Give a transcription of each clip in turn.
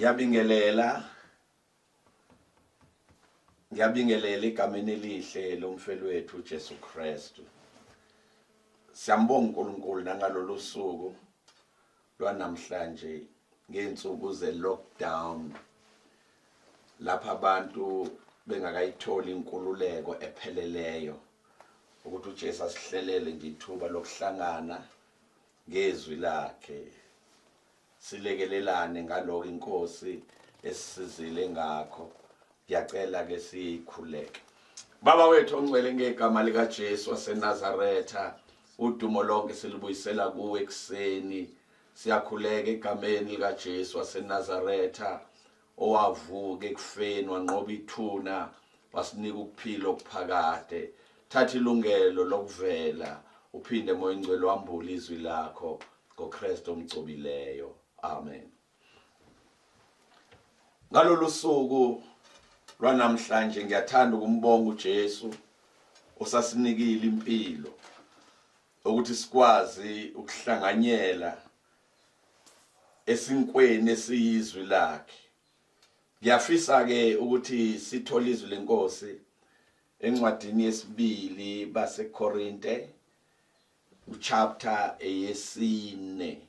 Ngiyabingelela Ngiyabingelela egameni elihle lomfeli wethu uJesu Kristu. Siyambonga uNkulunkulu nangalolu suku lwanamhlanje ngey'nsuku ze-lockdown lapho abantu bengakayitholi inkululeko epheleleyo ukuthi uJesu asihlelele nje ithuba lokuhlangana ngezwi lakhe silekelelane ngaloko inkosi esisizile ngakho ngiyacela ke sikhuleke baba wethu ongcwele ngegama likaJesu waseNazaretha udumo lonke silubuyisela kuwe ekuseni siyakhuleka egameni likaJesu waseNazaretha owavuka ekufeni wanqoba ithuna wasinika ukuphila okuphakade thatha ilungelo lokuvela uphinde moya ingcwele wambule izwi lakho ngoKristu omgcobileyo amen ngalolu suku lwanamhlanje ngiyathanda ukumbonga uJesu osasinikile impilo ukuthi sikwazi ukuhlanganyela esinkweni esiyizwi lakhe ngiyafisa ke ukuthi sithole izwi lenkosi encwadini yesibili baseKorinte uchapter eyesine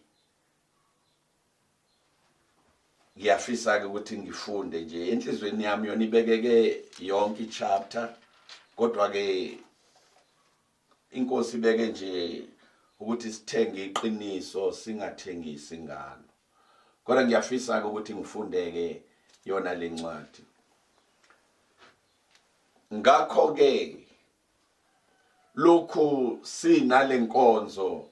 ngiyafisa ke ukuthi ngifunde nje enhlizweni yami yona ibekeke yonke ichapter kodwa ke inkosi ibeke nje ukuthi sithenge iqiniso singathengisi ngalo kodwa ngiyafisa ke ukuthi ngifundeke yona lencwadi ngakho ke Lokhu sinalenkonzo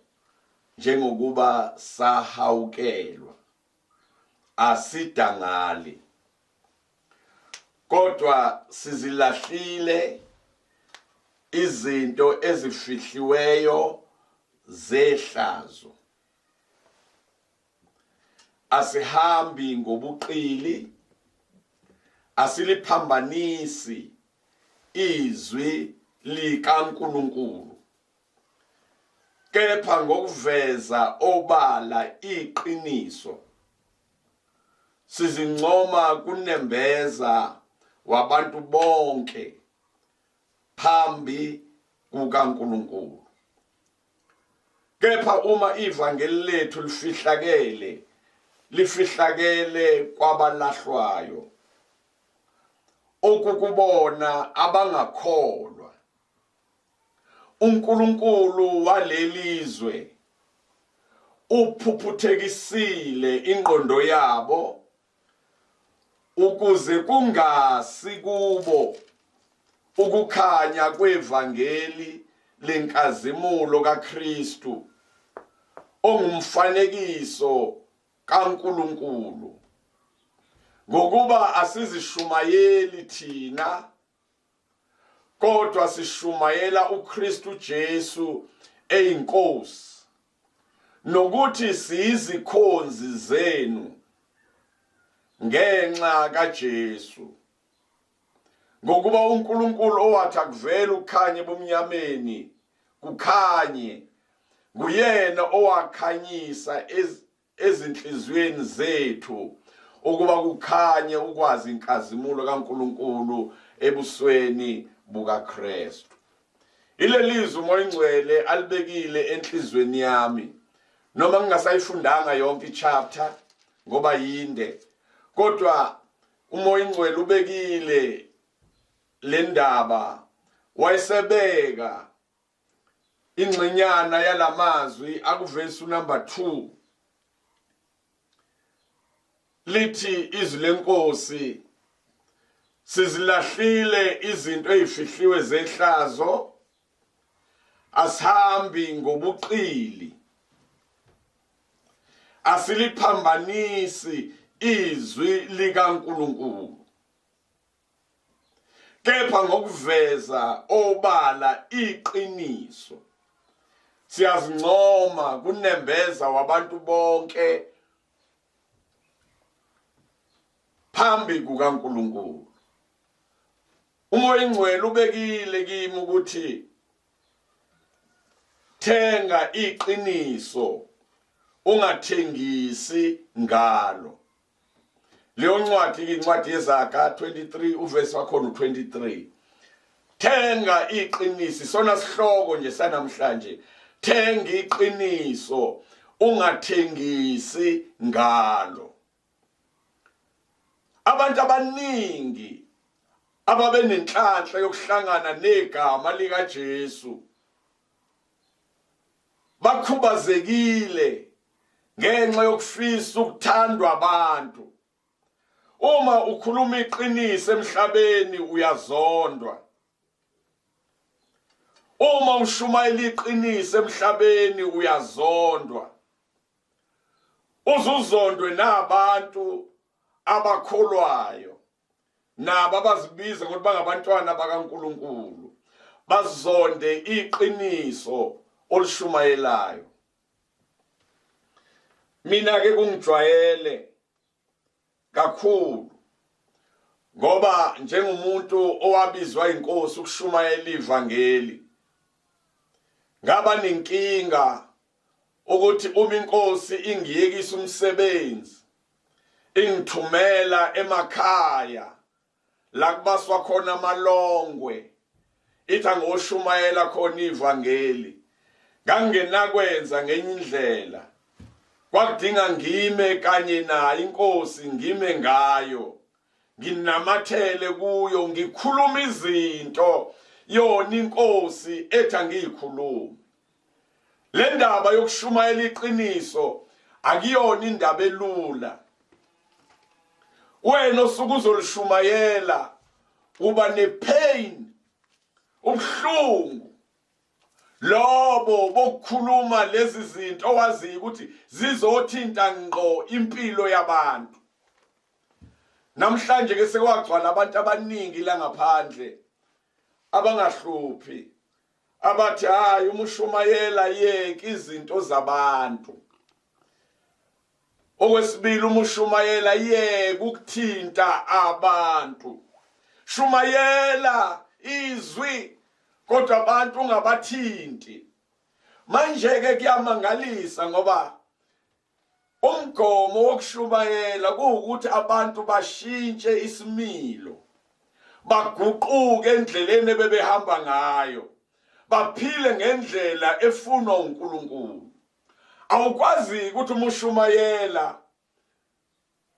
njengokuba sahawukelwa, asidangali, kodwa sizilahlile izinto ezifihliweyo zehlazo. Asihambi ngobuqili, asiliphambanisi izwi likaNkulunkulu kepha ngokuveza obala iqiniso sizincoma kunembeza wabantu bonke phambi kukaNkulunkulu kepha uma ivangeli lethu lifihlakele lifihlakele kwabalahlwayo okukubona abangakholwa uNkulunkulu walelizwe uphuphuthekisile ingqondo yabo ukuze kungasi kubo ukukhanya kwevangeli lenkazimulo kaKristu ongumfanekiso kaNkulunkulu ngokuba asizishumayeli thina kodwa sishumayela uKristu Jesu eyinkosi nokuthi siyizikhonzi zenu ngenxa kaJesu ngokuba uNkulunkulu owathi akuvele ukukhanya ebumnyameni kukhanye nguyena owakhanyisa ezinhliziyweni zethu ukuba kukhanye ukwazi inkazimulo kaNkulunkulu ebusweni bukaKristu. Ilelizwi uMoya Ingcwele alibekile enhlizweni yami noma ngingasayifundanga yonke ichapter ngoba yinde kodwa uMoya Ingcwele ubekile le ndaba wayesebeka ingxenyana yalamazwi akuvesi unumber 2 lithi izwi lenkosi sizilahlile izinto ezifihliwe zehlazo asihambi ngobuqili asiliphambanisi izwi likaNkuluNkulu kepha ngokuveza obala iqiniso siyazincoma kunembeza wabantu bonke phambi kukaNkuluNkulu uMoya ingcwele ubekile kimi ukuthi thenga iqiniso ungathengisi ngalo. Leyo ncwadi incwadi yeZaga 23 uvesi wakhona u23. Thenga iqiniso, sona sihloko nje sanamhlanje. Thenga iqiniso ungathengisi ngalo. Abantu abaningi ababenenhlanhla yokuhlangana negama likaJesu bakhubazekile ngenxa yokufisa ukuthandwa abantu. Uma ukhuluma iqiniso emhlabeni uyazondwa. Uma ushumayela iqiniso emhlabeni uyazondwa. Uzuzondwe nabantu abakholwayo nabo abazibiza ukuthi bangabantwana bakaNkuluNkulu bazonde iqiniso olishumayelayo. Mina ke kungijwayele kakhulu ngoba njengomuntu owabizwa inkosi ukushumayela ivangeli ngaba nenkinga ukuthi uma inkosi ingiyekisa umsebenzi ingithumela emakhaya la kubaswa khona amalongwe ithi angoshumayela khona ivangeli ngangingenakwenza ngenye indlela kwakudinga ngime kanye nayo inkosi ngime ngayo nginamathele kuyo ngikhuluma izinto yona inkosi ethi angiyikhulume. Le ndaba yokushumayela iqiniso akuyona indaba elula. Wena osuke uzolishumayela uba nepain, ubuhlungu lobo bokukhuluma lezi zinto owaziyo ukuthi zizothinta ngqo impilo yabantu. Namhlanje ke sekwagcwala abantu abaningi la ngaphandle abangahluphi abathi hayi uma ushumayela yeka izinto zabantu. Okwesibili uma ushumayela yeka ukuthinta abantu. Shumayela izwi kodwa abantu ungabathinti. Manje ke kuyamangalisa ngoba Umgomo wokushumayela kuwukuthi abantu bashintshe isimilo, baguquke endleleni ebebehamba ngayo, baphile ngendlela efunwa uNkulunkulu. Awukwazi ukuthi uma ushumayela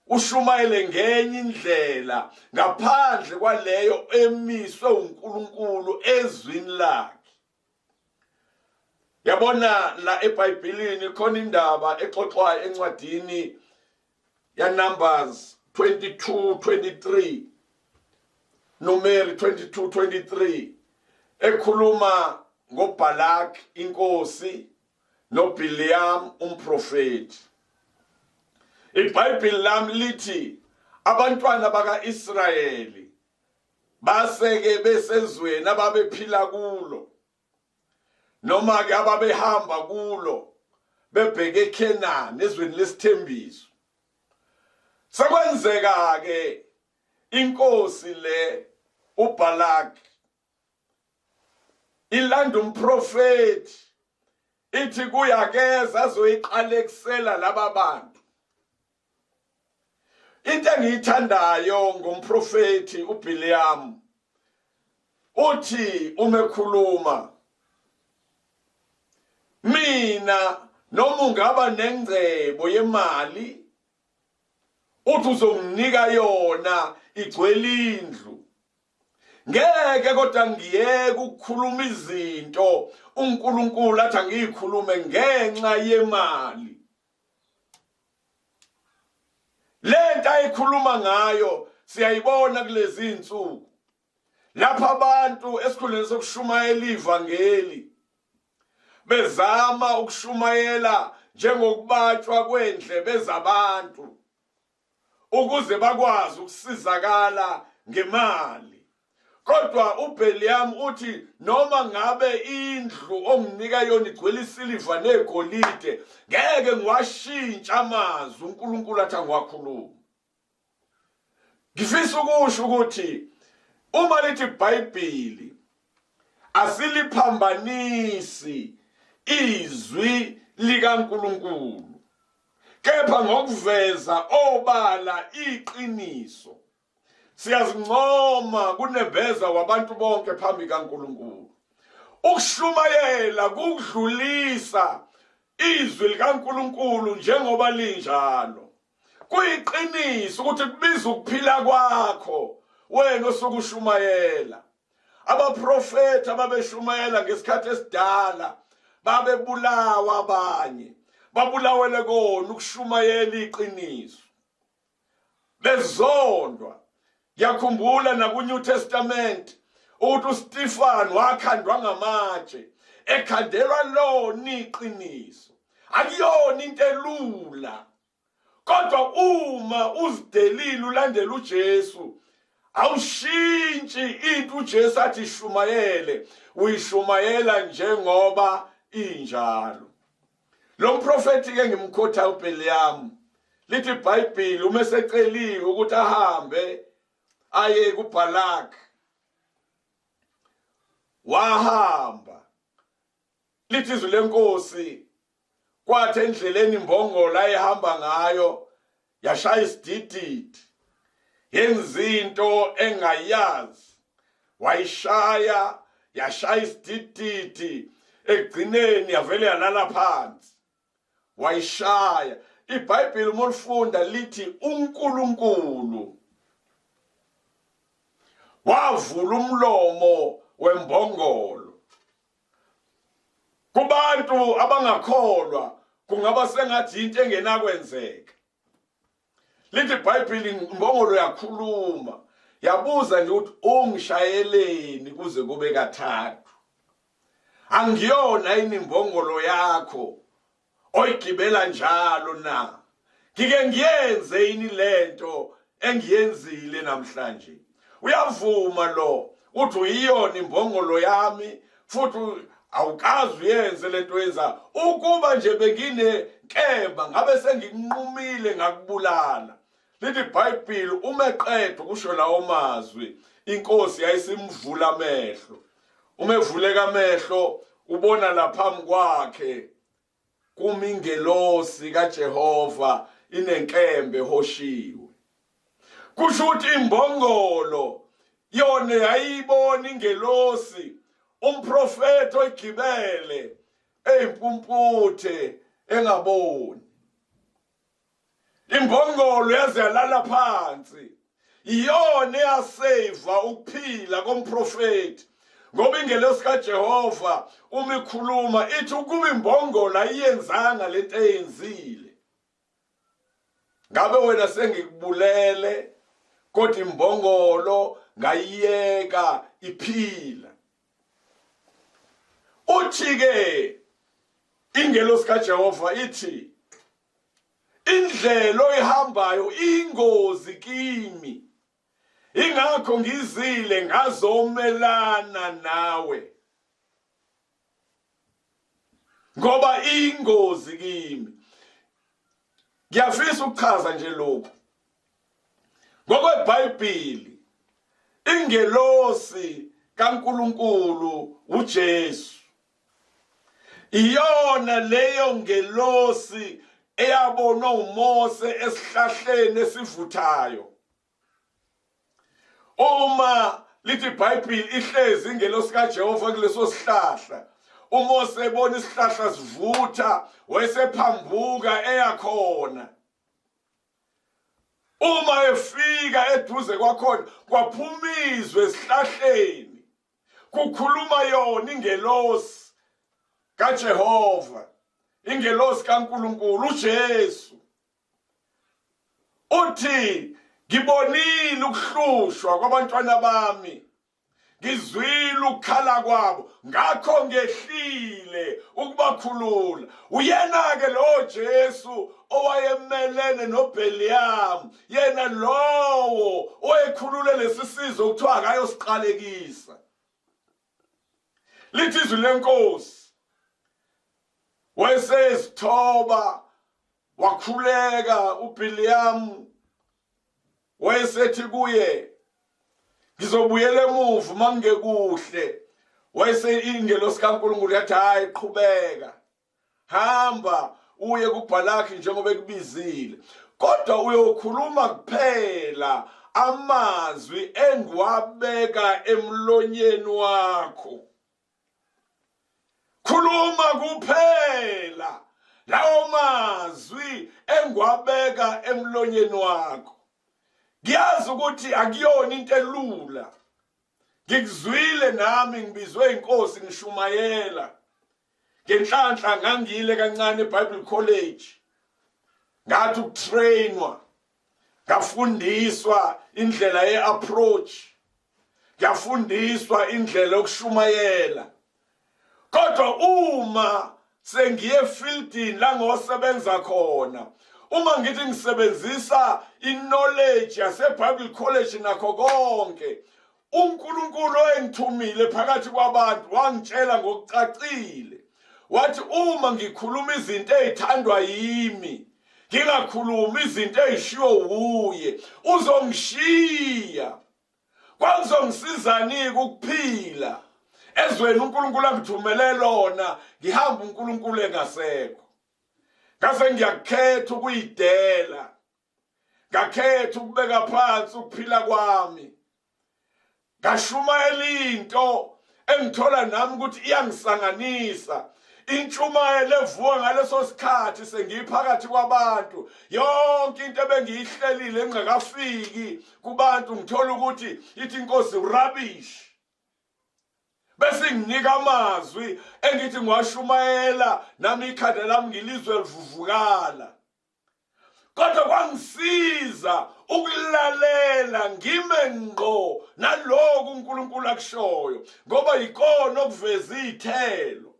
ushumayele ngenye indlela ngaphandle kwaleyo emiswe uNkulunkulu ezwini lakhe. Yabona la eBhayibhelini khona indaba exoxwayo encwadini ya Numbers 22 23 Numeri 22 23 ekhuluma ngoBalak inkosi noBileam umprofeti. IBhayibheli lami lithi abantwana bakaIsrayeli Base-ke besezweni ababephila kulo noma-ke ababehamba kulo bebheke eKhenani ezweni lesithembiso. Sekwenzeka-ke inkosi le uBhalaki ilanda umprofethi ithi kuyakeza azoyiqalekisela laba bantu. Into engiyithandayo ngomprofethi uBileam uthi uma ekhuluma mina noma ungaba nengcebo yemali uthi uzonginika yona igcwele indlu ngeke kodwa ngiyeke ukukhuluma izinto uNkulunkulu athi angiyikhulume ngenxa yemali. Lento ayikhuluma ngayo siyayibona kulezi insuku lapha abantu esikhundleni sokushumayela ivangeli bezama ukushumayela njengokubatshwa kwendlebe zabantu ukuze bakwazi ukusizakala ngemali. Kodwa uBheliyamu uthi noma ngabe indlu onginika yona igcwele isiliva negolide ngeke ngiwashintshe amazwi uNkulunkulu athi angiwakhuluma. Ngifisa ukusho ukuthi uma lithi iBhayibheli asiliphambanisi izwi likaNkulunkulu. Kepha ngokuveza obala iqiniso siyazincoma kunembeza wabantu bonke phambi kaNkulunkulu. Ukushumayela kukudlulisa izwi likaNkulunkulu njengoba linjalo. Kuyiqiniso ukuthi kubiza ukuphila kwakho wena osuke ushumayela. Abaprofethi ababeshumayela ngesikhathi esidala babebulawa abanye, babulawele kona ukushumayela iqiniso. Bezondwa. Ngiyakhumbula naku-New Testament ukuthi uStefan wakhandwa ngamatshe ekhandelwa lona iqiniso. Akuyona into elula. Kodwa uma uzidelile ulandela uJesu awushintshi into uJesu athi shumayele uyishumayela njengoba injalo. Lo mprofethi ke ngimkhotha uBheliyamu lithi iBhayibheli uma eseceliwe ukuthi ahambe aye kuBhalak wahamba lithi izwi lenkosi kwathi endleleni imbongolo ayehamba ngayo yashaya isidididi yenza into engayazi wayishaya yashaya isidididi ekugcineni yavele yalala phansi wayishaya iBhayibheli uma ulifunda lithi uNkulunkulu wavula umlomo wembongolo Kubantu abangakholwa kungaba sengathi into engenakwenzeka. Lithi iBhayibheli imbongolo yakhuluma yabuza nje ukuthi ungishayeleni kuze kube kathathu. Angiyona yini imbongolo yakho oyigibela njalo na? Ngike ngiyenze yini lento engiyenzile namhlanje? Uyavuma lo uthi uyiyona imbongolo yami futhi awukazi uyenze lento yenza ukuba nje benginenkemba ngabe sengikunqumile ngakubulala. Lithi iBhayibheli uma eqeda ukusho lawo mazwi inkosi yayisimvula amehlo. Uma evuleka amehlo ubona laphambi kwakhe kumi ingelosi kaJehova inenkembe ehoshiwe. Kusho ukuthi imbongolo yona yayibona ingelosi umprofethi oyigibele eyimpumputhe engaboni. Imbongolo yaze yalala phansi. Iyona eyaseva ukuphila komprofethi. Ngoba ingelosi kaJehova uma ikhuluma ithi ukuba imbongolo ayiyenzanga lento eyenzile. Ngabe wena sengikubulele kodwa imbongolo ngayiyeka iphila. Uthi ke ingelosi kaJehova ithi indlela oyihambayo ingozi kimi ingakho ngizile ngazomelana nawe ngoba ingozi kimi. Ngiyafisa ukuchaza nje lokhu ngokweBhayibheli. Ingelosi kaNkuluNkulu uJesu Iyona leyo ngelosi eyabonwa uMose esihlahleni esivuthayo. Uma lithi iBhayibheli ihlezi ingelosi kaJehova kuleso sihlahla, uMose ebona isihlahla sivutha wayesephambuka eya khona. Uma efika eduze kwakhona kwaphuma izwe esihlahleni. Kukhuluma yona ingelosi kaJehova, ingelosi kaNkulunkulu uJesu. Uthi ngibonile ukuhlushwa kwabantwana bami, ngizwile ukukhala kwabo, ngakho ngehlile ukubakhulula. Uyena-ke lowo Jesu owayemelene noBheliyamu, yena lowo owayekhulule lesi sizwe okuthiwa akayosiqalekisa. Lithi izwi lenkosi wayesezithoba wakhuleka uBhiliyamu, wayesethi kuye ngizobuyela emuva uma kungekuhle. Wayese ingelosi kaNkulunkulu yathi hayi qhubeka hamba. uye kuBhalaki njengoba ekubizile, kodwa uyokhuluma kuphela amazwi engiwabeka emlonyeni wakho. Khuluma kuphela lawo mazwi engiwabeka emlonyeni wakho. Ngiyazi ukuthi akuyona into elula. Ngikuzwile nami ngibizwe inkosi ngishumayela. Ngenhlanhla ngangile kancane eBible College. Ngathi ukutrainwa, ngafundiswa indlela ye-approach, ngafundiswa indlela yokushumayela. Kodwa uma sengiye efieldini la ngosebenza khona, uma ngithi ngisebenzisa i-knowledge yase-Bible College nakho konke, uNkulunkulu engithumile phakathi kwabantu wangitshela ngokucacile, wathi uma ngikhuluma izinto ezithandwa yimi, ngingakhulumi izinto ezishiwo wuye, uzongishiya. Kwakuzongisizani ukuphila ezweni uNkulunkulu angithumele lona, ngihamba uNkulunkulu engasekho? Ngase ngiyakhetha ukuyidela, ngakhetha ukubeka phansi ukuphila kwami, ngashumayela into engithola nami ukuthi iyangisanganisa. Intshumayelo evuka ngaleso sikhathi sengiphakathi kwabantu, yonke into ebengiyihlelile engakafiki kubantu ngithola ukuthi ithi inkosi rubbish, bese nginika amazwi engithi ngiwashumayela nami ikhanda lami ngilizwe livuvukala. Kodwa kwangisiza ukulalela ngime ngqo nalokhu uNkulunkulu akushoyo, ngoba yikona okuveza izithelo.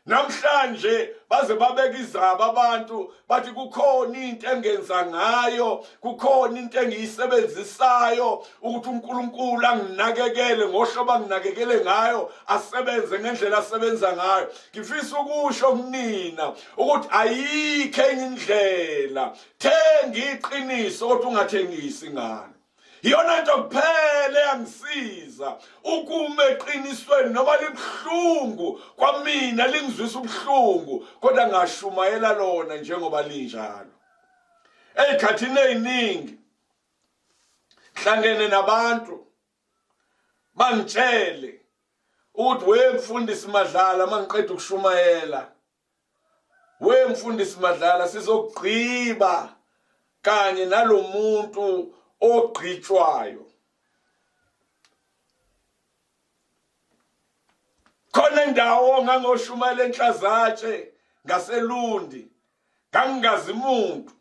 Namhlanje baze babeka izaba abantu bathi kukhona into engenza ngayo, kukhona into engiyisebenzisayo ukuthi uNkulunkulu anginakekele ngohlobo anginakekele ngayo, asebenze ngendlela asebenza ngayo. Ngifisa ukusho kunina ukuthi ayikho enye indlela, thenga iqiniso kodwa ungathengisi ngalo. Iyona nto kuphela eyangisiza ukuma eqinisweni, noma libuhlungu kwamina, lingizwisa ubuhlungu, kodwa ngashumayela lona njengoba linjalo. Ey'khathini ey'ningi hlangene nabantu bangitshele ukuthi we mfundisi Madlala, mangiqeda ukushumayela, we mfundisi Madlala, sizokugqiba kanye nalomuntu ogqitshwayo. Khona indawo ngangoshumayela enhlazatshe ngaseLundi, ngangingazi muntu,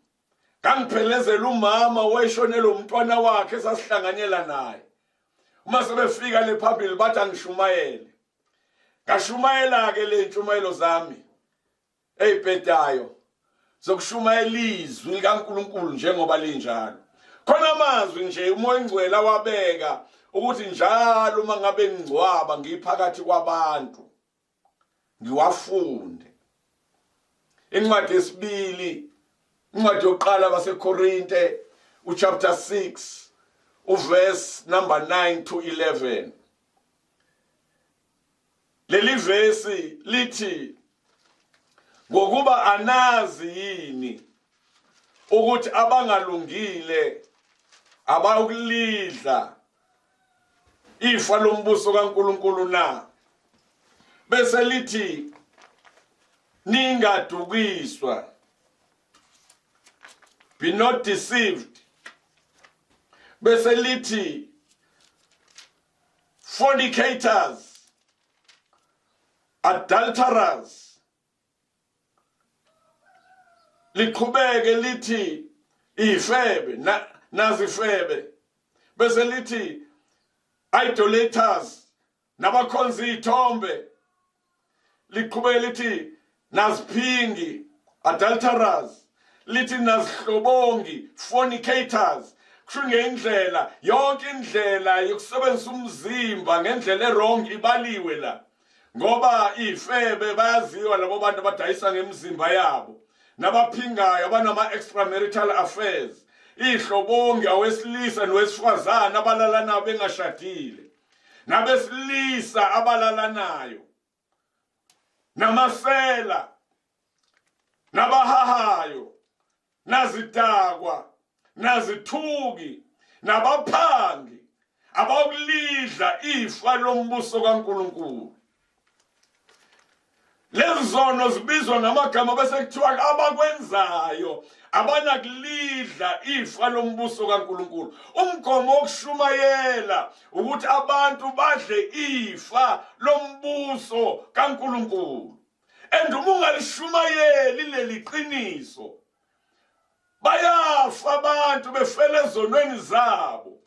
ngangiphelezela umama wayeshonelwe umntwana wakhe esasihlanganyela naye. Uma sebefika le phambili bathi angishumayele. Ngashumayela-ke le ntshumayelo zami eyibhedayo zokushumayela izwi likaNkulunkulu njengoba linjalo. Khona amazwi nje uMoya oNgcwele awabeka ukuthi njalo uma ngabe ngingcwaba ngiphakathi kwabantu ngiwafunde. Incwadi yesibili, incwadi yokuqala baseKorinte, uchapter 6 uverse number 9 to 11. Leli vesi lithi, ngokuba anazi yini ukuthi abangalungile abayokulidla ifa lombuso kaNkulunkulu na? Bese lithi ningadukiswa, be not deceived. Bese lithi fornicators, adulterers. Liqhubeke lithi ifebe, nazifebe. Bese lithi idolaters, nabakhonza iy'thombe. Liqhubeke lithi naziphingi, adulterers. Lithi nazihlobongi, fornicators. Kusho ngendlela yonke indlela yokusebenzisa umzimba ngendlela erong ibaliwe la, ngoba ifebe bayaziwa labo bantu abadayisa ngemizimba yabo, nabaphingayo abanama extramarital affairs, ihlobongi awesilisa nowesifazane abalala nabo bengashadile, nabesilisa abalalanayo, namasela. Nabahahayo, nazidakwa, nazithuki, nabaphangi abakulidla ifa lombuso kaNkulunkulu. Lezi zono zibizwa ngamagama bese kuthiwa abakwenzayo abanakulidla ifa lombuso kaNkulunkulu. Umgomo wokushumayela ukuthi abantu badle ifa lombuso kaNkulunkulu. And uma ungalishumayeli leli qiniso bayafa abantu befela ezonweni zabo.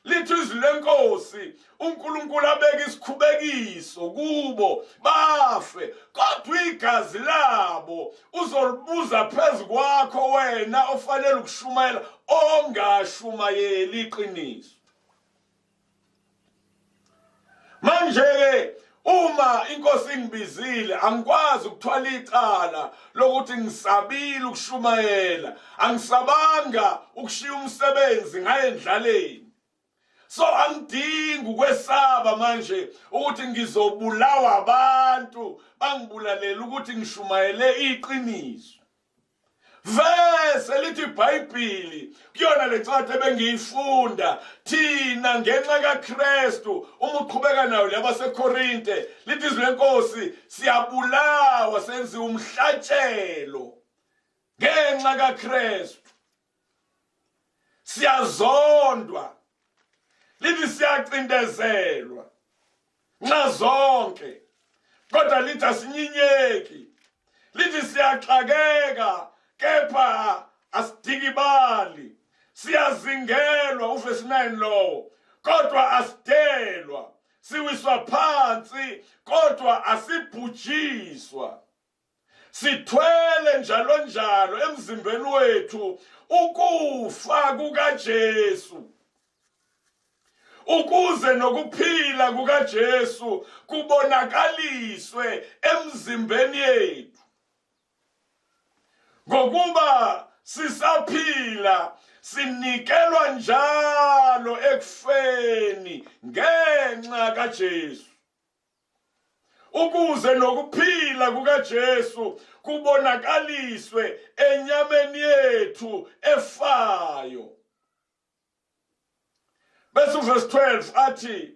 Lithi izwi lenkosi uNkulunkulu abeke isikhubekiso kubo bafe, kodwa igazi labo uzolibuza phezu kwakho wena ofanele ukushumayela ongashumayeli iqiniso. Manje ke uma inkosi ingibizile angikwazi ukuthwala icala lokuthi ngisabile ukushumayela, angisabanga ukushiya umsebenzi ngaye endlaleni. So angidingi ukwesaba manje ukuthi ngizobulawa abantu bangibulalela ukuthi ngishumayele iqiniso. Vese lithi iBhayibheli kuyona lencwadi ebengiyifunda thina ngenxa kaKristu uma uqhubeka nayo labaseKorinte lithi izwi lenkosi siyabulawa senziwa umhlatshelo ngenxa kaKristu siyazondwa lithi siyacindezelwa nxa zonke kodwa lithi asinyinyeki lithi siyaxakeka kepha asidikibali siyazingelwa uvesi 9 lowo kodwa asidelwa siwiswa phansi kodwa asibhujiswa Sithwele njalo njalo emzimbeni wethu ukufa kukaJesu ukuze nokuphila kukaJesu kubonakaliswe emzimbeni yethu. Ngokuba sisaphila sinikelwa njalo ekufeni ngenxa kaJesu. Ukuze nokuphila kukaJesu kubonakaliswe enyameni yethu efayo. Bese uverse 12 athi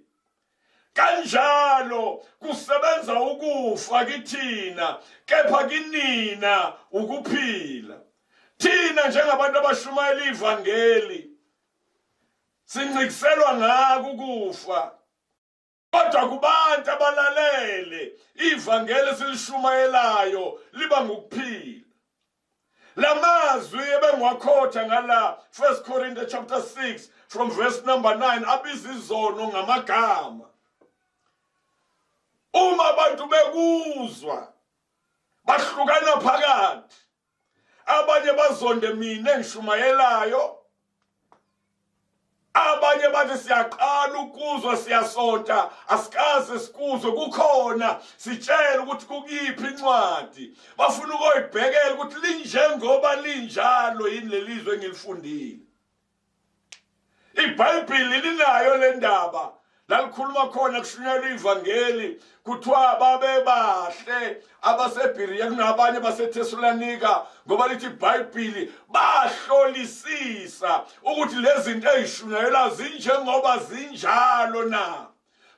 kanjalo kusebenza ukufa kithina kepha kinina ukuphila. Thina njengabantu abashumayela ivangeli sincikiselwa ngako ukufa Kodwa kubantu abalalele ivangeli esilishumayelayo liba ngukuphila. Lamazwi ebengiwakhotha ngala 1 Corinthians chapter 6 from verse number 9 abiza izono ngamagama. Uma abantu bekuzwa bahlukana phakathi abanye bazonde mina engishumayelayo abanye bathi siyaqala ukuzwa siyasonta asikaze sikuzwe kukhona sitshela ukuthi kukiphi incwadi bafuna ukoyibhekela ukuthi linjengoba linjalo yini lelizwe engilifundile iBhayibheli linayo le ndaba lalikhuluma khona kushunyelwa ivangeli kuthiwa babebahle abaseBhiriya kunabanye baseThesalonika ngoba lithi iBhayibheli bahlolisisa ukuthi lezi zinto ezishunyayelwa zinjengoba zinjalo na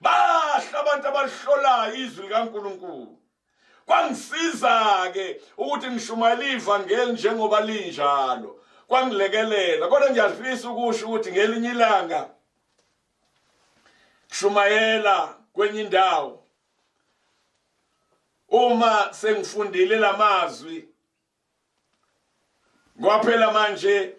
bahle abantu abalihlolayo izwi likaNkulunkulu Kwangisiza-ke ukuthi ngishumayele ivangeli njengoba linjalo. Kwangilekelela. Kodwa ngiyafisa ukusho ukuthi ngelinye ilanga shumayela kwenye indawo uma sengifundile lamazwi ngoba phela manje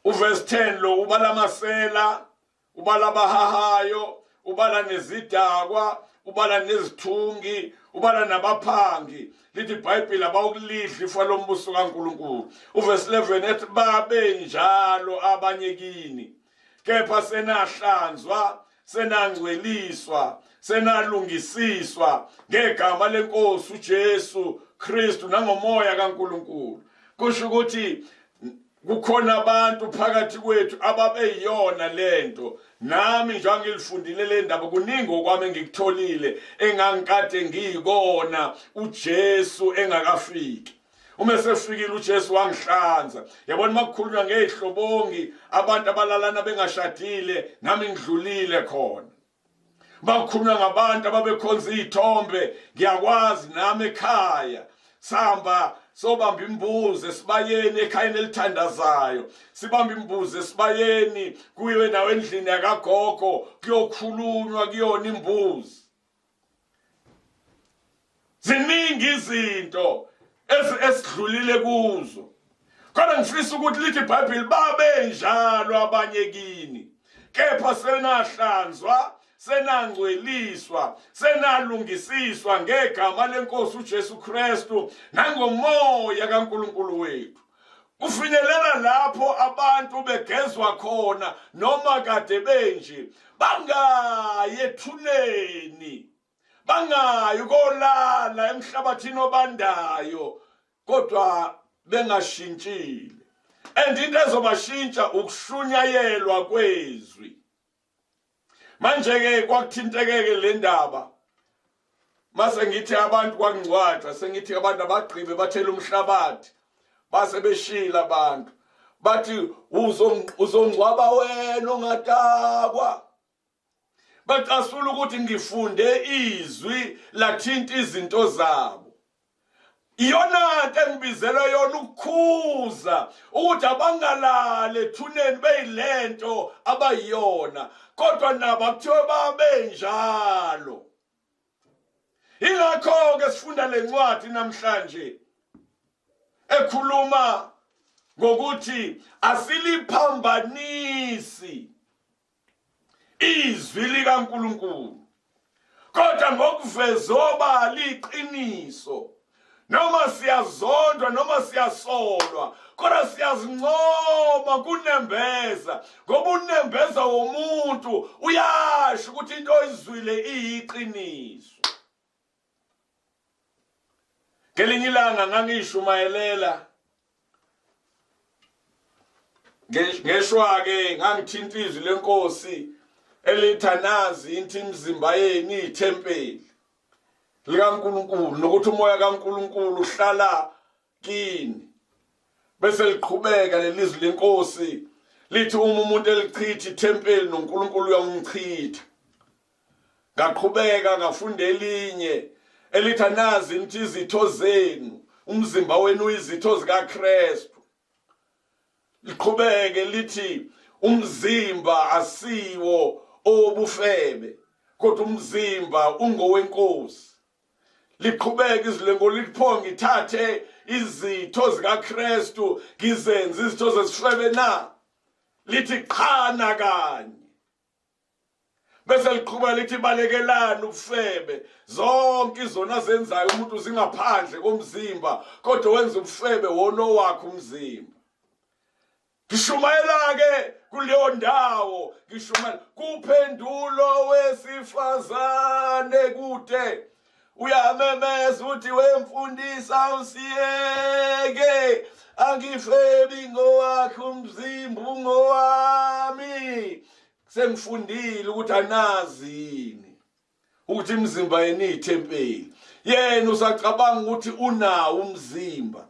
uverse 10 lo ubala amasela ubala abahahayo ubala nezidakwa ubala nezithungi ubala nabaphangi lithi iBhayibheli abawukulidla ifa lombuso kaNkuluNkulu uverse 11 ethi babe njalo abanye kini kepha senahlanzwa senangcweliswa senalungisiswa ngegama lenkosi uJesu Kristu nangomoya kaNkuluNkulu kusho ukuthi kukhona abantu phakathi kwethu ababeyiyona lento nami njengoba ngilifundile le ndaba kuningi okwami engikutholile engangikade ngiyikona uJesu engakafiki. Uma sefikile uJesu wangihlanza. Yabona makukhulunywa ngezihlobongi, abantu abalalana bengashadile, nami ngidlulile khona. Bakhulunywa ngabantu ababekhonza izithombe, ngiyakwazi nami ekhaya. Sihamba sobamba imbuzi esibayeni ekhayeni elithandazayo, sibamba imbuzi esibayeni, kuyiwe nawo endlini yakagogo kuyokhulunywa kuyona imbuzi. Ziningi izinto esidlulile kuzo, kodwa ngifisa ukuthi lithi iBhayibheli babenjalo abanye kini, kepha senahlanzwa, senangcweliswa, senalungisiswa ngegama lenkosi uJesu Kristu nangomoya kaNkulunkulu wethu. Kufinyelela lapho abantu begezwa khona noma kade benje, bangayi ethuneni, bangayi kolala emhlabathini obandayo, kodwa bengashintshile. And into ezobashintsha ukushunyayelwa kwezwi. Manje ke kwakuthintekeke le ndaba, mase ngithi abantu kwangcwatshwa, sengithi abantu abagqibe bathela umhlabathi, base beshila abantu bathi uzongcwaba wena ongatakwa. Bacasula ukuthi ngifunde izwi lathinta izinto zabo. Iyona nto engibizelwe yona, ukukhuza ukuthi abangalali ethuneni beyilento abayiyona, kodwa nabo akuthiwe babenjalo. Ingakho-ke sifunda le ncwadi namhlanje ekhuluma ngokuthi asiliphambanisi izwi likaNkulunkulu, kodwa ngokuveza obala iqiniso. Noma siyazondwa, noma siyasolwa, kodwa siyazincoma kunembeza, ngoba unembeza womuntu uyasho ukuthi into oyizwile iyiqiniso. Ngelinye ilanga ngangishumayelela ngeshwa-ke ngangithinta izwi lenkosi elithi anazi inti imizimba yenu iyithempeli likaNkulunkulu, nokuthi umoya kaNkulunkulu uhlala kini. Bese liqhubeka lelizwi lenkosi lithi uma umuntu elichitha ithempeli noNkulunkulu uyamchitha. Ngaqhubeka ngafunda elinye elithi anazi nithi izitho zenu, umzimba wenu uyizitho zikaKristu. Liqhubeke lithi umzimba asiwo owobufebe, kodwa umzimba ungowenkosi. Liqhubeke izwi lenkosi lithi pho ngithathe izitho zikaKristu ngizenze izitho zesifebe na? Lithi qha nakanye. Bese liqhuba lithi balekelani ubufebe, zonke izona azenzayo umuntu zingaphandle komzimba, kodwa wenza ubufebe wona owakhe umzimba. Ngishumayela ke kuleyo ndawo, ngishumayela kuphendulo wesifazane kude, uyamemeza uthi wemfundisa usiyeke, angifebi ngowakhe umzimba ungowami. Sengifundile ukuthi anazi yini ukuthi imizimba yenu iyithempeli. Yena usacabanga ukuthi unawo umzimba.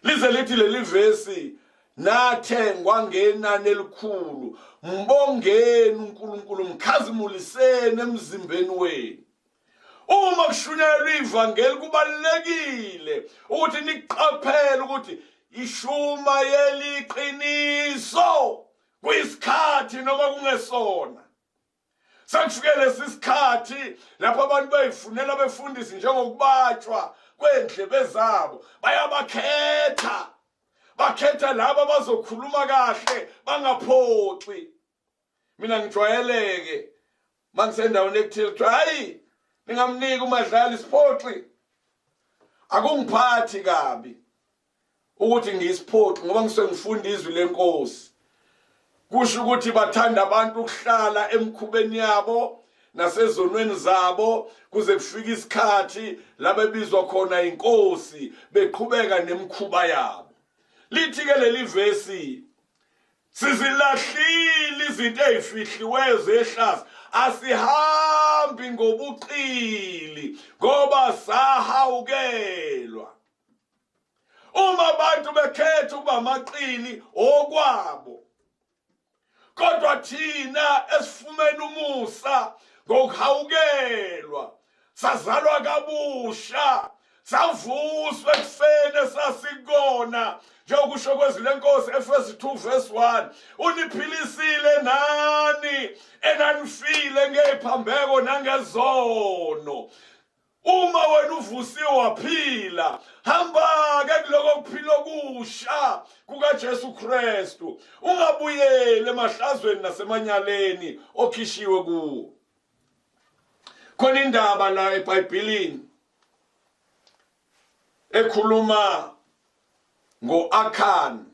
Lize lithi leli vesi, nathengwa ngenani elikhulu, mbongeni uNkulunkulu, mkhazimuliseni emzimbeni wenu. Uma kushunyayelwa ivangeli kubalulekile ukuthi niqaphele ukuthi ishumayela iqiniso kuyisikhathi noma kungesona. Sekufike lesi sikhathi lapho abantu beyifunela abefundisi njengokubatshwa kwendlebe zabo, bayabakhetha, bakhetha laba abazokhuluma kahle bangaphoxi. Mina ngijwayeleke mangisendaweni ekuthile kuthiwa hayi ningamniki uMadlala isiphoxi. Akungiphathi kabi ukuthi ngiyisiphoxi ngoba ngisuke ngifunda izwi lenkosi. Kusho ukuthi bathanda abantu ukuhlala emkhubeni yabo nasezonweni zabo kuze kufike isikhathi la bebizwa khona inkosi, beqhubeka nemikhuba yabo. Lithi ke leli vesi, sizilahlile izinto ezifihliweyo zehlazo, asihambi ngobuqili ngoba sahawukelwa. Uma abantu bekhetha ukuba amaqili okwabo, kodwa thina esifumene umusa ngokuhawukelwa, sazalwa kabusha, savuswa ekufeni esasikona, njengokusho kwezwi lenkosi Efesu 2 verse 1, uniphilisile nani enanifile ngeziphambeko nangezono. Uma wena uvusiwe waphila, hamba-ke kuloko kuphila okusha kukaJesu Kristu, ungabuyeli emahlazweni nasemanyaleni okhishiwe kuwo. Khona indaba la eBhayibhelini ekhuluma ngo-Akhani.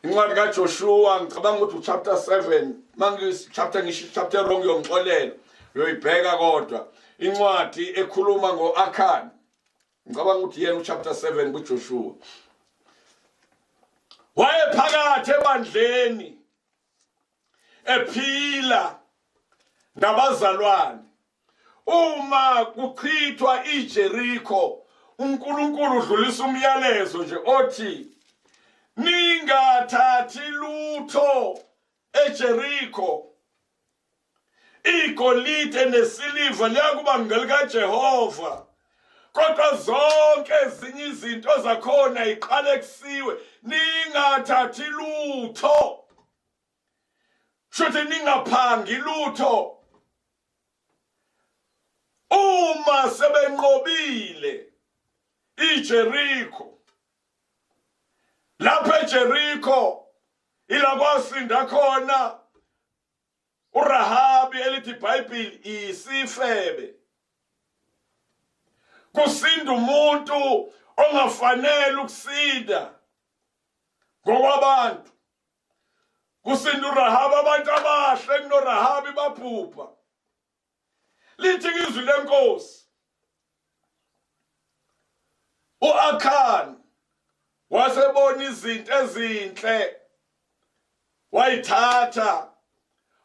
Incwadi kaJoshua, ngicabanga ukuthi uchapter 7, mangis chapter ngisho chapter wrong yongixolela, uyoyibheka. Kodwa incwadi ekhuluma ngo-Akhani, ngicabanga ukuthi yena uchapter 7 kuJoshua, wayephakathi ebandleni ephila nabazalwane. Uma kuchithwa iJericho, uNkulunkulu udlulisa umyalezo nje othi ningathathi lutho eJericho, igolide nesiliva liyakuba ngelikaJehova, kodwa zonke ezinye izinto zakhona iqalekisiwe, ningathathi lutho. Shuthi ningaphangi lutho. Uma sebenqobile iJericho, lapha eJericho ila kwasinda khona uRahabi, elithi iBhayibheli isifebe. Kusinda umuntu ongafanele ukusinda ngokwabantu, kusinda uRahabi. Abantu abahle kunoRahabi babhubha. Lithi izwi lenkosi, uAkhan wasebona izinto ezinhle, wayithatha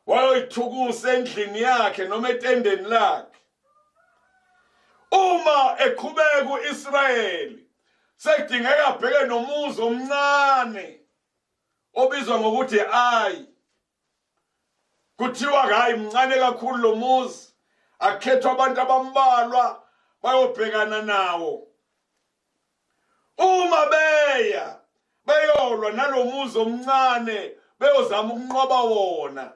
wayoyithukusa endlini yakhe noma etendeni lakhe. Uma eqhubeka uIsrayeli, sekudingeka abheke nomuzi omncane obizwa ngokuthi Ayi. Kuthiwa hayi, mncane kakhulu lo muzi, akhethwa abantu abambalwa bayobhekana nawo. Uma beya beyolwa nalomuzi omncane, beyozama ukunqoba wona,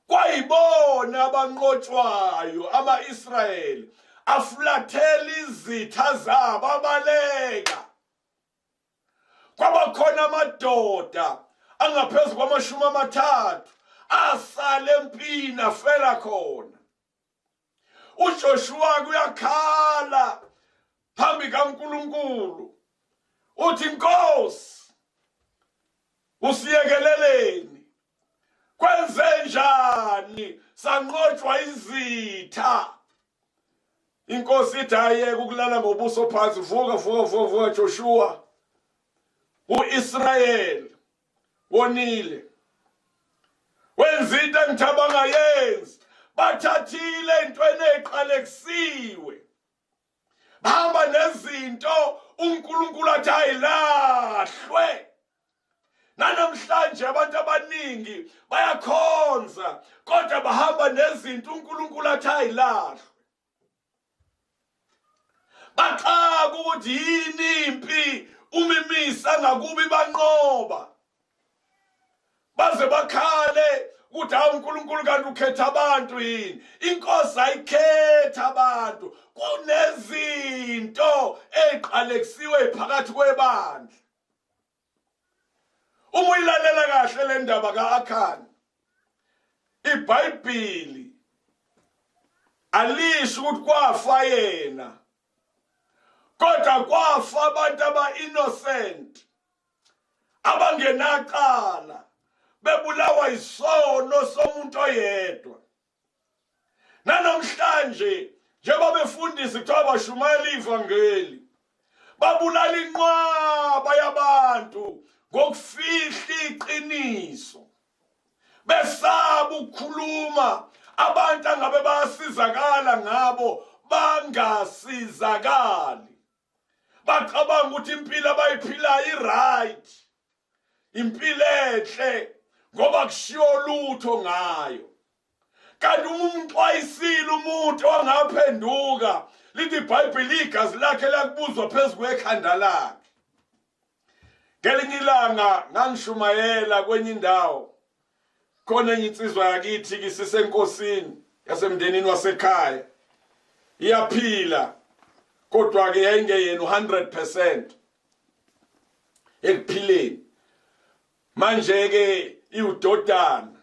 kwayibona abanqotshwayo. Ama-Israyeli afulathela izitha zabo, abaleka. Kwabakhona amadoda angaphezu kwama-30 asale empini, afela khona. uJoshua kuyakhala phambi kaNkuluNkulu, uthi, "Nkosi, usiyekeleleni? Kwenze njani sanqotshwa izitha?" Inkosi ithi, "Ayeke ukulala ngobuso phansi, vuka, vuka, vuka, vuka, Joshua. uIsrayeli wonile, wenza into engithe abangayenzi. Bathathile entweni eqalekisiwe, bahamba nezinto uNkulunkulu athi ayilahlwe." Nanamhlanje abantu abaningi bayakhonza, kodwa bahamba nezinto uNkulunkulu athi ayilahlwe. Baxaka ukuthi yini impi umimisa ngakubi banqoba, baze bakhale ukuthi, "Hawu uNkulunkulu, kanti ukhetha abantu yini?" Inkosi ayikhetha abantu. Kunezinto eziqalekisiwe phakathi kwebandla. Uma uyilalela kahle le ndaba ka-Akhani, iBhayibheli alisho ukuthi kwafa yena, kodwa kwafa abantu aba-innocent, abangenacala, bebulawa isono somuntu oyedwa. Nanamhlanje njengoba befundisi kuthiwa bashumayela ivangeli, babulala inqwaba yabantu ngokufihla iqiniso, besaba ukukhuluma. Abantu angabe bayasizakala ngabo bangasizakali. Bacabanga ukuthi impilo abayiphilayo i-right, impilo enhle, ngoba kushiwo lutho ngayo. Kanti uma umxwayisile umuntu ongaphenduka, lithi iBhayibheli igazi lakhe lakubuzwa phezu kwekhanda lakhe. Ngelinye ilanga ngangishumayela kwenye indawo, khona enye insizwa yakithi kisisenkosini yasemndenini wasekhaya, iyaphila kodwa ke yayingeyena u100% ekuphileni. Manje ke iwudodana,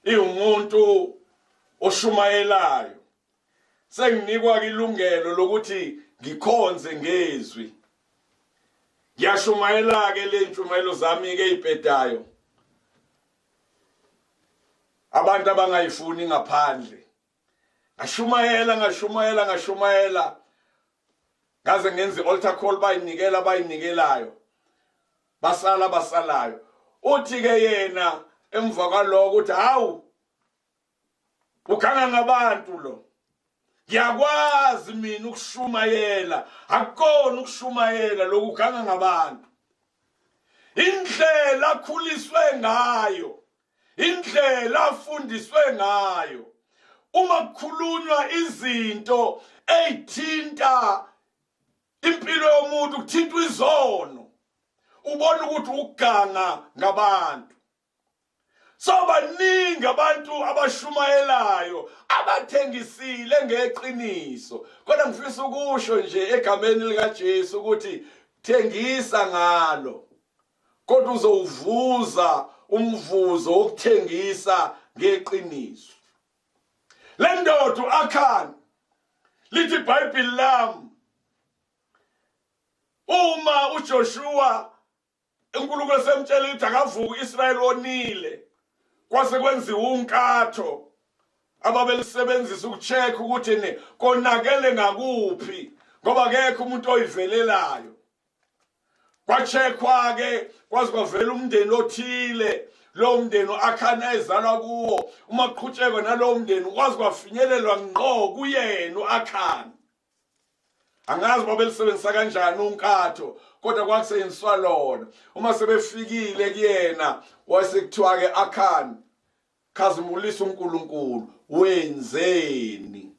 iwumuntu oshumayelayo. Senginikwa ilungelo lokuthi ngikhonze ngezwi. Ngiyashumayela ke le ntshumayelo zami ke ibhedayo, abantu abangayifuni ngaphandle. Ngashumayela, ngashumayela, ngashumayela, ngaze ngenza i-altar call, bayinikela abayinikelayo, basala basalayo. Uthi ke yena emva kwaloko uthi, hawu, uganga ngabantu lo, ngiyakwazi mina ukushumayela, akukona ukushumayela lokhu, uganga ngabantu. Indlela akhuliswe ngayo, indlela afundiswe ngayo, uma kukhulunywa izinto ey'thinta impilo yomuntu, kuthintwa izono, ubona ukuthi ukuganga ngabantu. So baningi abantu abashumayelayo abathengisile ngeqiniso, kodwa ngifisa ukusho nje egameni likaJesu ukuthi thengisa ngalo, kodwa uzowuvuza umvuzo wokuthengisa ngeqiniso. Le ndoda uAkhan, lithi iBhayibheli lami, uma uJoshua uNkulunkulu esemtshela ukuthi akavuke uIsrayeli wonile, kwase kwenziwa unkatho ababelisebenzisa ukucheck ukuthi ne konakele ngakuphi, ngoba akekho umuntu oyivelelayo. Kwacheckwa ke, kwaze kwavela umndeni othile, lowo mndeni u-Akhani ezalwa kuwo. Uma kuqhutshekwa nalowo mndeni, kwaze kwafinyelelwa ngqo kuyena u-Akhani. Angazi babelisebenzisa kanjani unkatho, kodwa kwakusebenziswa lona. Uma sebefikile kuyena, wasekuthiwa ke, Akhani, khazimulisa uNkulunkulu, wenzeni?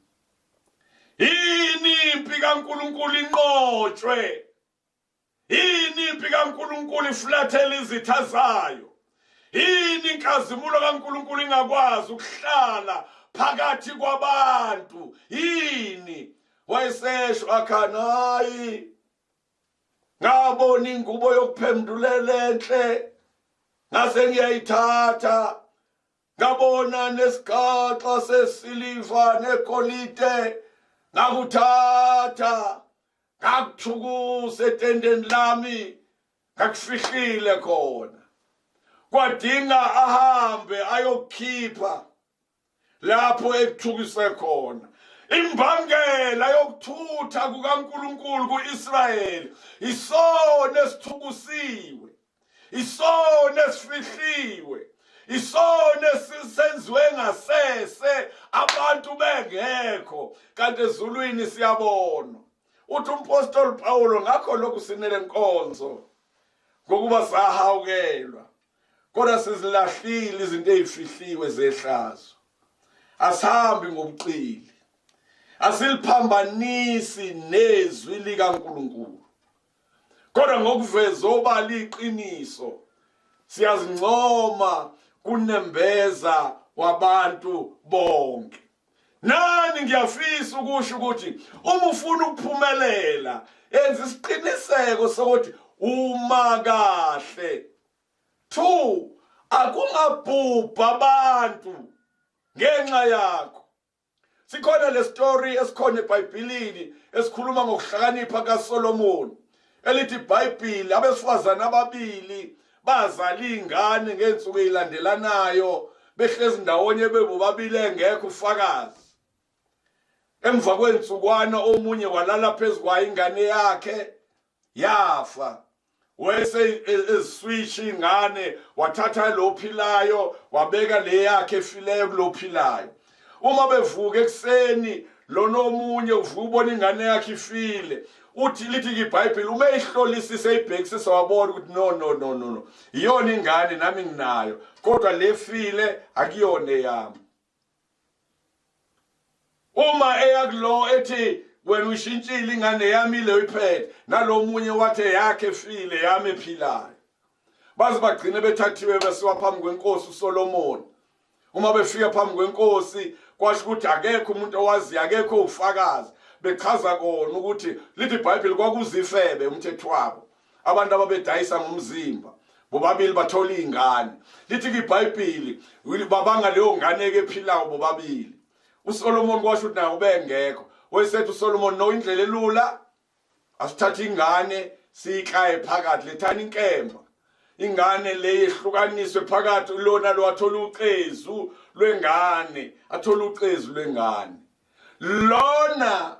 Yini impi kaNkulunkulu inqotshwe? Yini impi kaNkulunkulu ifulathela izitha zayo? Yini inkazimulo kaNkulunkulu ingakwazi ukuhlala phakathi kwabantu? Yini? Wayesesho Akhani, hayi, ngabona ingubo yokuphendulela enhle, ngase ngiyayithatha, ngabona nesigaxa sesiliva negolide, ngakuthatha, ngakuthukusa etendeni lami, ngakufihlile khona. Kwadinga ahambe ayokukhipha lapho ekuthukise khona. Imbangela yokuthutha kukaNkulunkulu kuIsrayeli isona esithukusiwe, isona esifihliwe, isona esisenziwe ngasese abantu bengekho, kanti ezulwini siyabona. Uthi umpostoli Paulo, ngakho lokhu sinele nkonzo, ngokuba sahawukelwa, kodwa sizilahlile izinto ezifihliwe zehlazo. Asihambi ngobuqili, asiliphambanisi nezwi likaNkulunkulu, kodwa ngokuveza obala iqiniso siyazincoma kunembeza wabantu bonke. Nani ngiyafisa ukusho ukuthi uma ufuna ukuphumelela, enza isiqiniseko sokuthi uma kahle. 2 akungabhubha abantu ngenxa yakho. Sikhona le story esikhona eBhayibhelini esikhuluma ngokuhlakanipha kaSolomon, elithi iBhayibheli abesifazane ababili bazala ingane ngeensuku ezilandelanayo, behlezi ndawonye bebobabili, engekho ufakazi. Emva kwensukwana omunye walala phezu kwayo ingane yakhe, yafa. Wese eziswitch ingane, wathatha lo philayo, wabeka le yakhe efileyo kulophilayo. Uma bevuka ekuseni, lona omunye uvuka ubona ingane yakhe ifile. Uthi lithi iBhayibheli uma ehlolisisa ibhekisisa wabona ukuthi no no no no no. Iyona ingane nami nginayo kodwa lefile akuyona eyami. Uma eya kulo ethi wena ushintshile ingane yami le uyiphethe nalomunye wathi yakhe efile yami ephilayo. Baze bagcine bethathiwe besiwa phambi kwenkosi uSolomon. Uma befika phambi kwenkosi kwasho ukuthi akekho umuntu owaziyo akekho ufakazi bechaza kona ukuthi lithi iBhayibheli kwakuzifebe umthetho wabo abantu ababedayisa ngomzimba bobabili bathola izingane lithi iBhayibheli babanga leyo ngane ke ephilayo bobabili uSolomon kwasho ukuthi naye ubengekho wayesethi uSolomon no indlela elula asithathe ingane siyiklaye phakathi lethani inkemba ingane le yehlukaniswe phakathi lona lo athola ucezu lwengane athola ucezu lwengane lona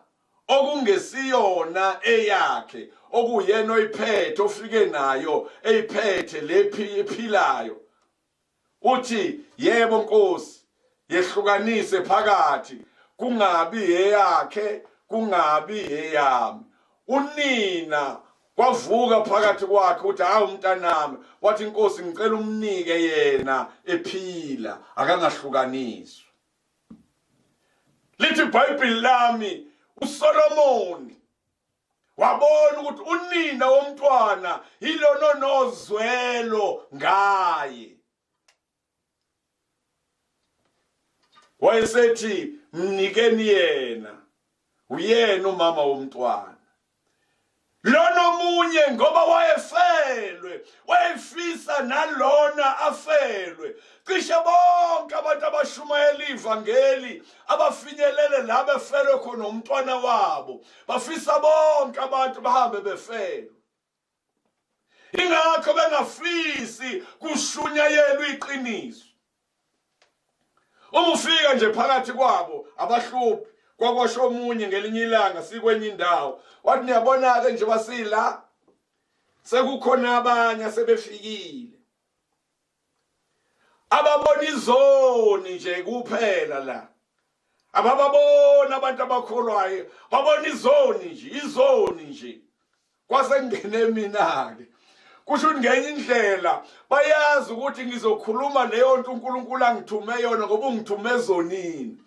okungesiyona eyakhe okuyena oyiphethe ofike nayo eyiphethe lephi ephilayo Uthi, Yebo Nkosi, yehlukanise phakathi, kungabi eyakhe, kungabi eyami. Unina kwavuka phakathi kwakhe ukuthi hawu mntanami, wathi inkosi ngicela umnike yena ephila, akangahlukaniswa. Lithi iBhayibheli lami uSolomoni wabona ukuthi unina womntwana yilona nozwelo ngaye wayesethi mnikeni yena uyena umama womntwana lona omunye ngoba wayefelwe wayefisa nalona afelwe cishe bonke abantu abashumayela ivangeli abafinyelele la befelwe khona umntwana wabo bafisa bonke abantu bahambe befelwe ingakho bengafisi kushunyayelwa iqiniso uma ufika nje phakathi kwabo abahluphi kwakwasho omunye ngelinye ilanga sikwenye indawo wathi niyabona-ke nje basila sekukhona abanye asebefikile ababona izoni nje kuphela la abababona abantu abakholwayo babona izoni nje izoni nje kwase kungene mina-ke kusho ukuthi ngenye indlela bayazi ukuthi ngizokhuluma leyo nto uNkulunkulu angithume yona ngoba ungithume ezonini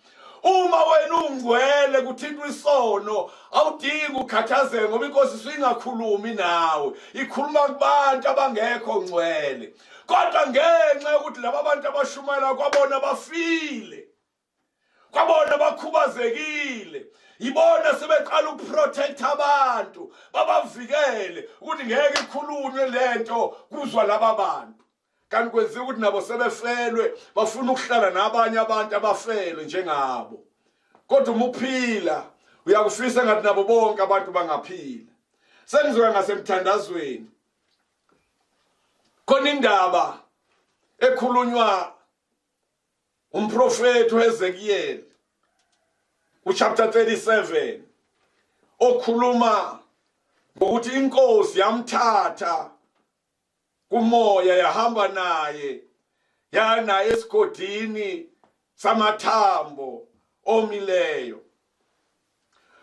uma wena ungcwele kuthintwa isono awudingi ukhathazeke ngoba inkosi isingakhulumi nawe ikhuluma kubantu abangekho ngcwele kodwa ngenxa yokuthi laba bantu abashumayela kwabona bafile kwabona bakhubazekile yibona sebeqala ukuprotect abantu babavikele ukuthi ngeke ikhulunywe lento kuzwa laba bantu kanti kwenziwa ukuthi nabo sebefelwe bafuna ukuhlala nabanye abantu abafelwe njengabo kodwa uma uphila uyakufisa ngathi nabo bonke abantu bangaphila sengizoya ngasemthandazweni khona indaba ekhulunywa umprofeti uHezekiyeli kuchapter 37 okhuluma ngokuthi inkosi yamthatha kumoya yahamba naye yana esigodini samathambo omileyo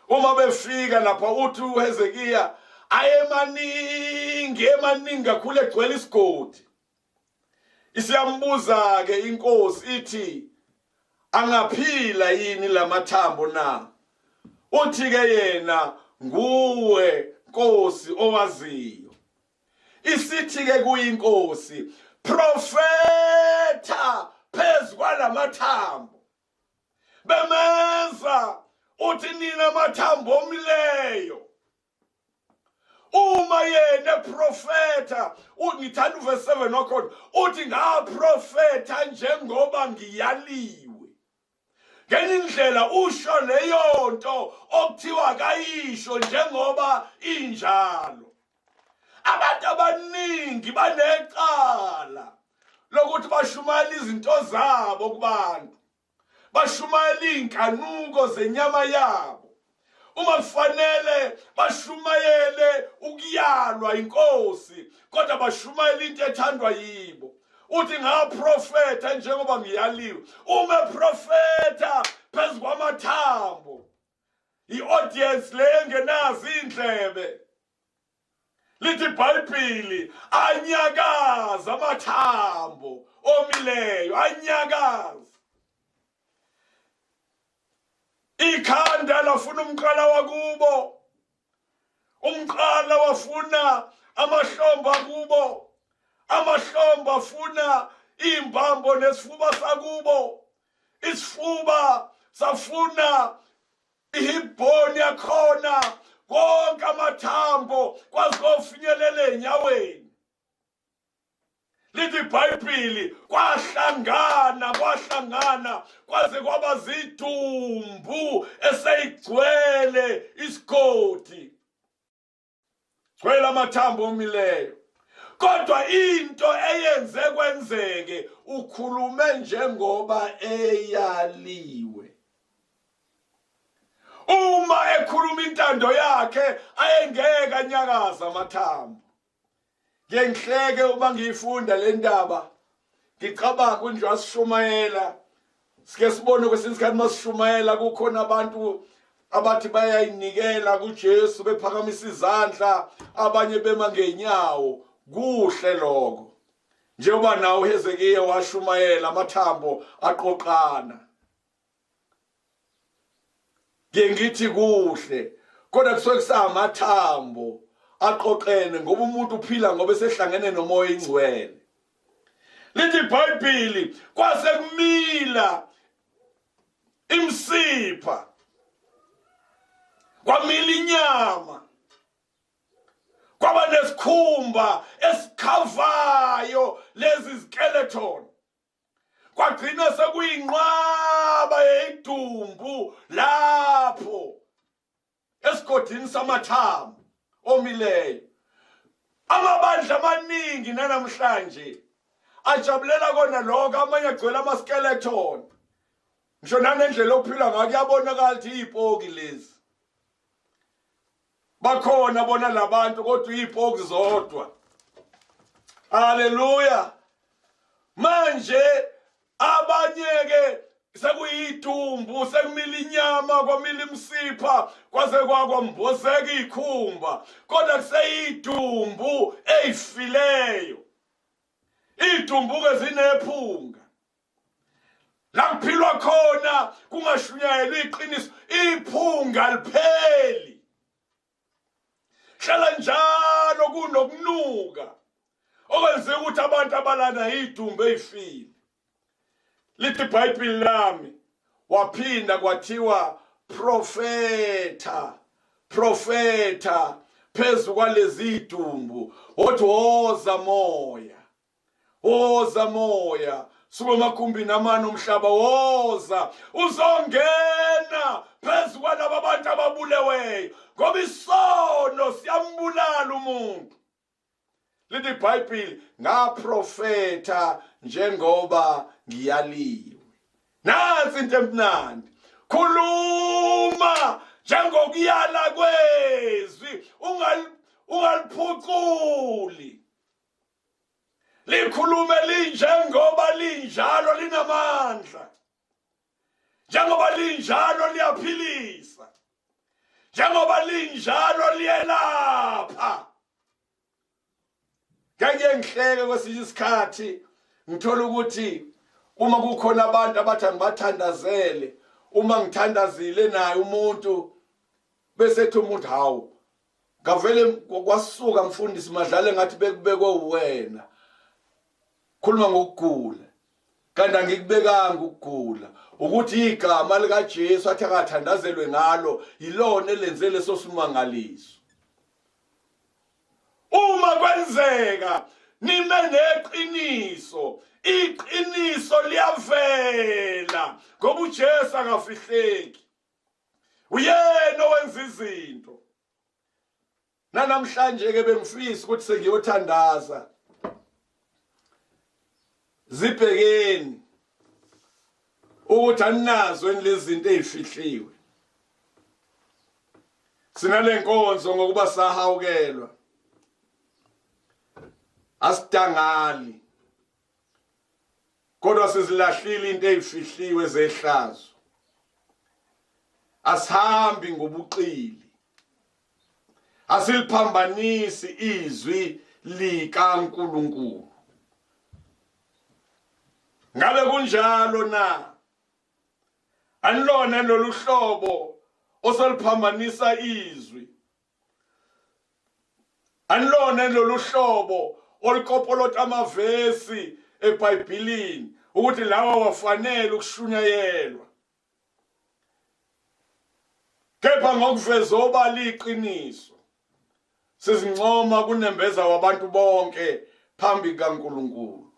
uma befika lapha uthi uHezekiya ayemaningi emaningi kakhulu egcwele isigodi isiyambuza ke inkosi ithi angaphila yini lamathambo na uthi ke yena nguwe nkosi owaziyo isithi ke kuyinkosi profeta phezu kwalamathambo bemeza uthi nina mathambo omileyo uma yena eprofetha ngithanda uverse 7 wakhona uthi ngaprofetha njengoba ngiyaliwe ngenye indlela usho leyo nto okuthiwa kayisho njengoba injalo abantu abaningi banecala lokuthi bashumayela izinto zabo kubantu bashumayela iy'nkanuko zenyama yabo uma kufanele bashumayele ukuyalwa inkosi kodwa bashumayela into ethandwa yibo uthi ngaprofetha njengoba ngiyaliwe uma eprofetha phezu kwamathambo. I-audience le engenazo indlebe. Lithi iBhayibheli anyakaza amathambo omileyo, anyakaza. Ikhanda lafuna umqala wakubo, umqala wafuna amahlombe akubo, amahlombe afuna imbambo nesifuba sakubo, isifuba safuna ihibhoni yakhona, konke amathambo kwaze kofinyelela enyaweni. Lithi iBhayibheli kwahlangana, kwahlangana kwaze kwaba zidumbu eseyigcwele isigodi, gcwele amathambo omileyo. Kodwa into eyenze kwenzeke, ukhulume njengoba eyaliwe. Uma ekhuluma intando yakhe ayengeke anyakaza amathambo. Ngiye ngihleke uma ngiyifunda le ndaba, ngicabanga kunje asishumayela, sike sibone kwesinye isikhathi masishumayela kukhona abantu abathi bayayinikela kuJesu bephakamisa izandla, abanye bema ngenyawo. Kuhle lokho, njengoba nawo uHezekiya washumayela amathambo aqoqana. Ngiye ngithi kuhle, kodwa kusuke kusamathambo aqoqene, ngoba umuntu uphila ngoba esehlangene nomoya ingcwele. Lithi iBhayibheli kwase kumila imsipha, kwamila inyama, kwaba nesikhumba esikhavayo lezi skeleton, kwagcina sekuyinqwaba yeyidumbu lapho esigodini samathambo omileyo. Amabandla amaningi nanamhlanje ajabulela kona lokho, amanye agcwele ama-skeleton. Ngisho nanendlela ophila ngayo kuyabonakala ukuthi iyipoki lezi. Bakhona bona labantu kodwa iyipoki zodwa. Haleluya. Manje abanye-ke sekuyidumbu, sekumila inyama, kwamila imsipha, kwaze kwakwambozeka ikhumba, kodwa kuseyidumbu eyifileyo. Idumbu-ke zinephunga la kuphilwa khona kungashunyayelwa iqiniso, iphunga lipheli, hlala njalo kunokunuka okwenzeka ukuthi abantu abalana idumbu eyifile. Lithi iBhayibheli lami waphinda kwathiwa profeta, profeta phezu kwalezi idumbu, othi woza moya, woza moya, suka emakhumbini amane omhlaba, woza uzongena phezu kwalaba abantu ababuleweyo, ngoba isono siyambulala umuntu. Lithi iBhayibheli ngaprofetha njengoba ngiyaliwe. Nansi into emnandi, khuluma njengokuyala kwezwi, ungaliphuculi, likhulume linjengoba linjalo, linamandla njengoba linjalo, liyaphilisa njengoba linjalo, liyelapha. Ngeke ngihleke kwesinye isikhathi ngithola ukuthi uma kukhona abantu abathi angibathandazele, uma ngithandazile naye umuntu bese ethi umuntu hawu ngavele kwasuka mfundisi Madlale ngathi bekubekwe uwena, khuluma ngokugula, kanti angikubekanga ukugula, ukuthi igama likaJesu athi akathandazelwe ngalo yilona elenze leso simangaliso. Uma kwenzeka nime neqiniso, iqiniso liyavela, ngoba uJesu akafihleki, uyena owenza izinto. Nanamhlanje ke bengifisa ukuthi sengiyothandaza, zibhekeni ukuthi aninazo lezi zinto ezifihliwe. Sinale nkonzo ngokuba sahawukelwa, asidangali, kodwa sizilahlile into ezifihliwe zehlazo. Asihambi ngobuqili. Asiliphambanisi izwi likaNkulunkulu. Ngabe kunjalo na? Anilona lolu hlobo oseliphambanisa izwi. Anilona lolu hlobo olukopolota amavesi eBhayibhelini ukuthi lawa wafanele ukushunyayelwa. Kepha ngokuveza obala iqiniso sizincoma kunembeza wabantu bonke phambi kaNkulunkulu.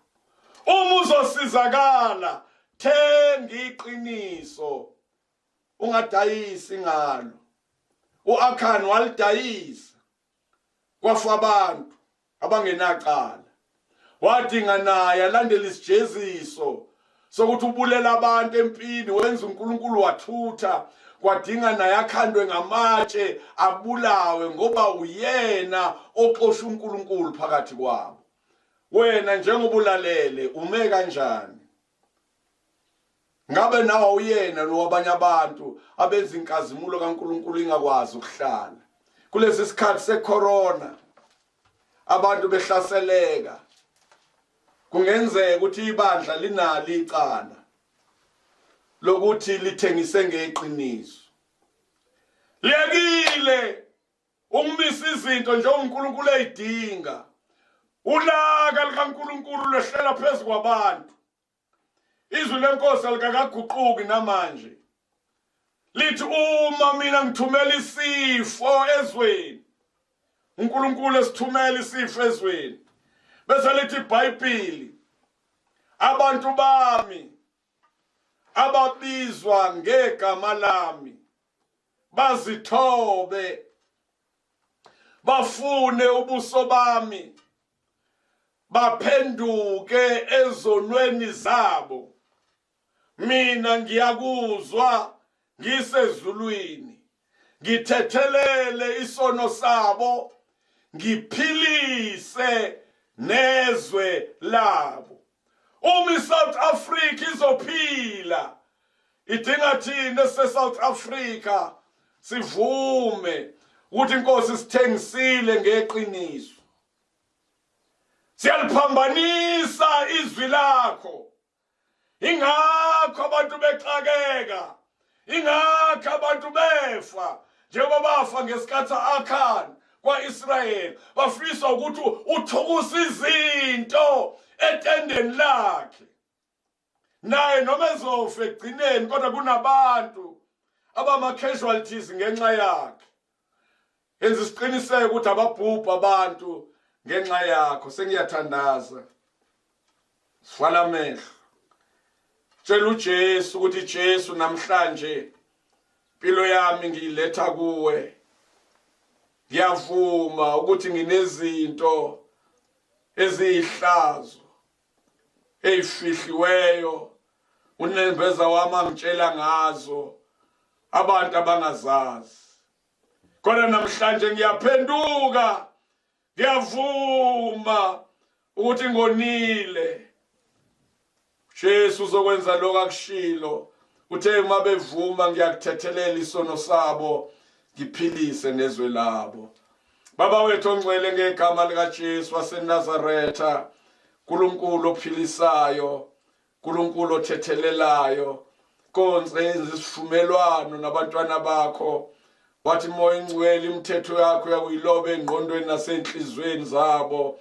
Uma uzosizakala thenga iqiniso ungadayisi ngalo. UAkhani walidayisa kwafa abantu abangenacala wadinga naye alandela isijeziso sokuthi ubulela abantu empini wenza uNkulunkulu wathutha kwadinga naye akhandwe ngamatshe abulawe ngoba uyena oxosha uNkulunkulu phakathi kwabo wena njengoba ulalele ume kanjani Ngabe nawe awuyena lo wabanye abantu abenza inkazimulo kaNkulunkulu ingakwazi ukuhlala. Kulesi sikhathi secorona abantu behlaseleka. Kungenzeka ukuthi ibandla linalo icala lokuthi lithengise ngeqiniso. Liyekile ukumisa izinto njengoba uNkulunkulu eyidinga. Ulaka likaNkulunkulu lwehlela phezu kwabantu. Izwi lenkosi alikakaguquki namanje. Lithi uma mina ngithumela isifo ezweni, uNkulunkulu esithumela isifo ezweni. Bese lithi iBhayibheli abantu bami ababizwa ngegama lami bazithobe bafune ubuso bami baphenduke ezonweni zabo mina ngiyakuzwa ngisezulwini ngithethelele isono sabo ngiphilise nezwe labo uma iSouth Africa izophila idinga thina eseSouth Africa sivume ukuthi inkosi sithengisile ngeqiniso Siyaliphambanisa izwi lakho. Ingakho abantu bexakeka. Ingakho abantu befa njengoba bafa ngesikhathi Akhan kwaIsrayeli bafisa ukuthi uthukusa izinto etendeni lakhe. Naye noma ezofa ekugcineni kodwa kunabantu abama casualties ngenxa yakhe. Yenza isiqiniseko ukuthi ababhubha abantu ngenxa yakho. Sengiyathandaza. Sivala amehlo. Tshela uJesu ukuthi Jesu namhlanje impilo yami ngiyiletha kuwe. Ngiyavuma ukuthi nginezinto eziyihlazo eyifihliweyo unembeza wami angitshela ngazo abantu abangazazi kodwa namhlanje ngiyaphenduka ngiyavuma ukuthi ngonile Jesu uzokwenza lokho akushilo uthe uma bevuma ngiyakuthethelela isono sabo ngiphilise nezwe labo Baba wethu ongcwele ngegama likaJesu waseNazaretha uNkulunkulu ophilisayo uNkulunkulu othethelelayo konze yenza isivumelwano nabantwana bakho wathi moya ingcwele imithetho yakho yakuyiloba engqondweni nasenhlizweni zabo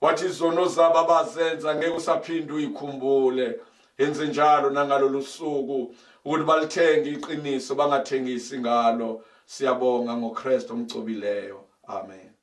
wathi izono zabo abazenza ngeke usaphinde uyikhumbule yenze njalo nangalolu suku ukuthi balithenge iqiniso bangathengisi ngalo siyabonga ngoKristu omgcobileyo amen.